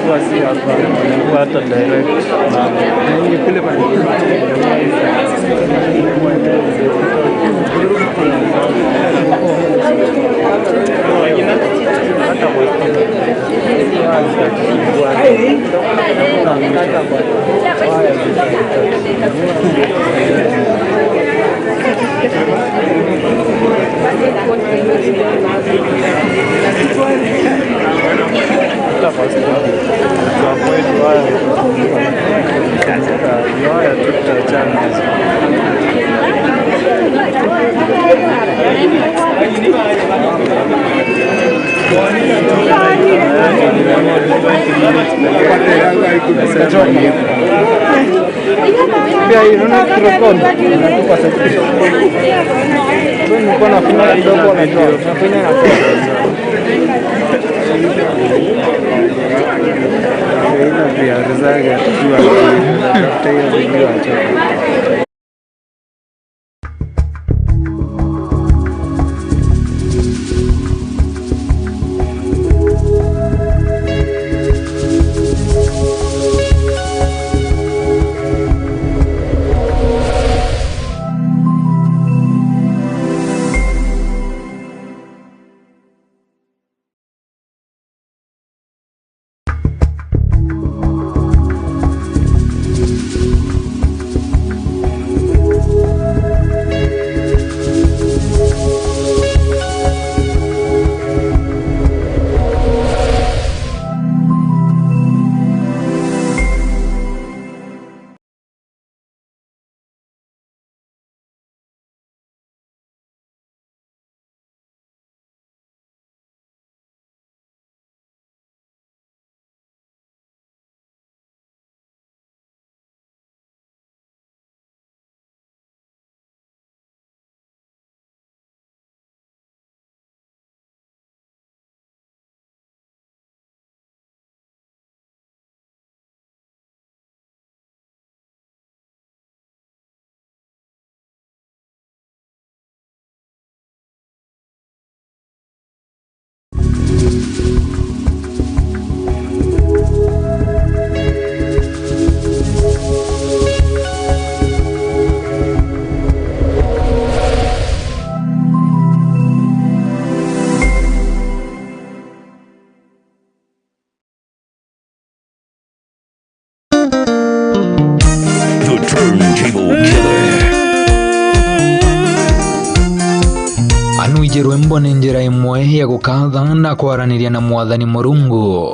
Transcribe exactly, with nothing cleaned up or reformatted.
Huwa si hapa, huwa hata direct. Pia hii, unaona kitu record? Inatupa sauti. Nilikuwa nafinya kidogo, unajua. Nafinya na Ina pia rizage atajua. Tayo video acha. The Turntable Killer. Anwiji rwimbo ni njira imwe ya gukatha na kwaraniria na Mwathani Murungu.